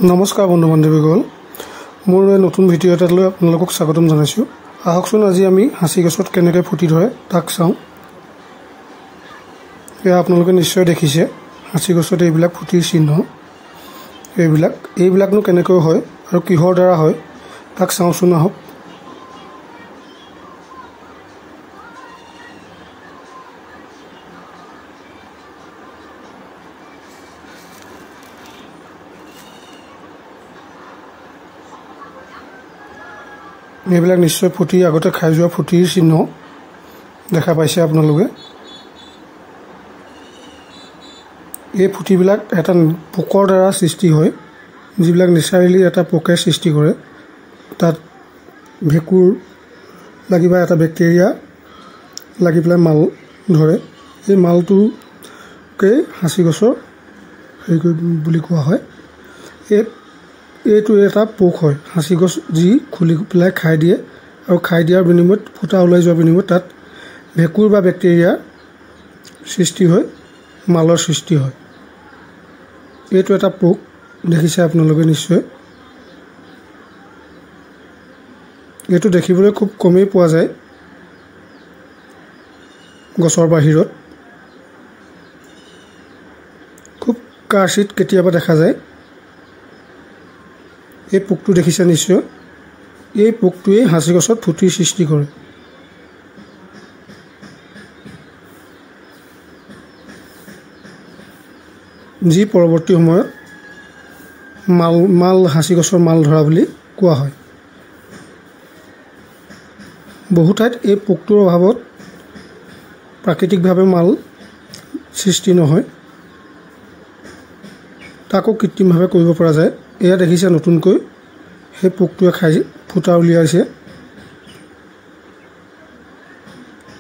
নমস্কাৰ বন্ধু বান্ধৱীসকল, মোৰ এই নতুন ভিডিঅ' এটালৈ আপোনালোকক স্বাগতম জনাইছোঁ। আহকচোন আজি আমি সাঁচি গছত কেনেকৈ ফুটি ধৰে তাক চাওঁ। এয়া আপোনালোকে নিশ্চয় দেখিছে সাঁচি গছত এইবিলাক ফুটিৰ চিহ্ন। এইবিলাকনো কেনেকৈ হয় আৰু কিহৰ দ্বাৰা হয় তাক চাওঁচোন আহক। এইবিলাক নিশ্চয় ফুটি আগতে খাই যোৱা ফুটিৰ চিহ্ন দেখা পাইছে আপোনালোকে। এই ফুটিবিলাক এটা পোকৰ দ্বাৰা সৃষ্টি হয়, যিবিলাক নেচাৰেলি এটা পোকে সৃষ্টি কৰে। তাত ভেঁকুৰ লাগি বা এটা বেক্টেৰিয়া লাগি পেলাই মাল ধৰে। এই মালটোকেই সাঁচি গছৰ হেৰি বুলি কোৱা হয়। এইটো এটা পোক হয় সাঁচি গছ, যি খুলি পেলাই খাই দিয়ে আৰু খাই দিয়াৰ বিনিময়ত ফুটা ওলাই যোৱাৰ বিনিময়ত তাত ভেঁকুৰ বা বেক্টেৰিয়াৰ সৃষ্টি হয়, মালৰ সৃষ্টি হয়। এইটো এটা পোক দেখিছে আপোনালোকে নিশ্চয়। এইটো দেখিবলৈ খুব কমেই পোৱা যায় গছৰ বাহিৰত, খুব কাচিৎ কেতিয়াবা দেখা যায়। এই পোকটো দেখিছে নিশ্চয়। এই পোকটোৱেই সাঁচি গছত ফুটিৰ সৃষ্টি কৰে। যি পৰৱৰ্তী সময়ত মাল সাঁচি গছৰ মাল ধৰা বুলি কোৱা হয়। বহু ঠাইত এই পোকটোৰ অভাৱত প্ৰাকৃতিকভাৱে মাল সৃষ্টি নহয়, তাকো কৃত্ৰিমভাৱে কৰিব পৰা যায়। এয়া দেখিছে নতুনকৈ সেই পোকটোৱে খাই ফুটা উলিয়াইছে।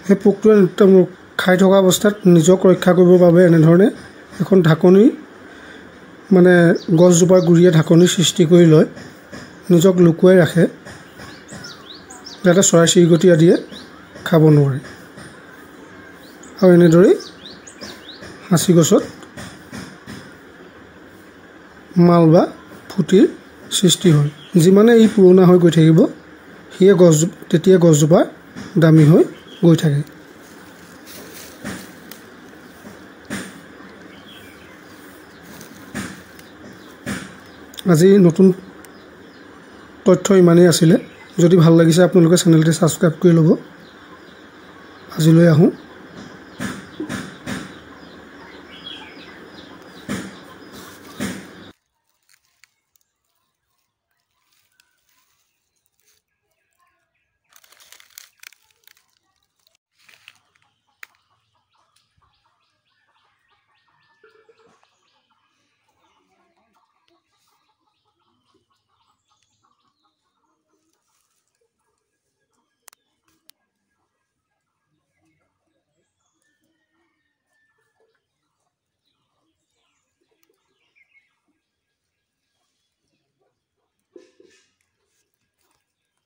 সেই পোকটোৱে খাই থকা অৱস্থাত নিজক ৰক্ষা কৰিবৰ বাবে এনেধৰণে এখন ঢাকনি, মানে গছজোপাৰ গুৰিয়ে ঢাকনি সৃষ্টি কৰি লয়, নিজক লুকুৱাই ৰাখে যাতে চৰাই চিৰিকটি আদিয়ে খাব নোৱাৰে। আৰু এনেদৰেই সাঁচি গছত মাল বা ফুটিৰ সৃষ্টি হয়। যিমানে ই পুৰণা হৈ গৈ থাকিব সিয়ে গছ তেতিয়া গছজোপা দামী হৈ গৈ থাকে। আজি নতুন তথ্য ইমানেই আছিলে। যদি ভাল লাগিছে আপোনালোকে চেনেলটি ছাবস্ক্ৰাইব কৰি ল'ব। আজিলৈ আহোঁ।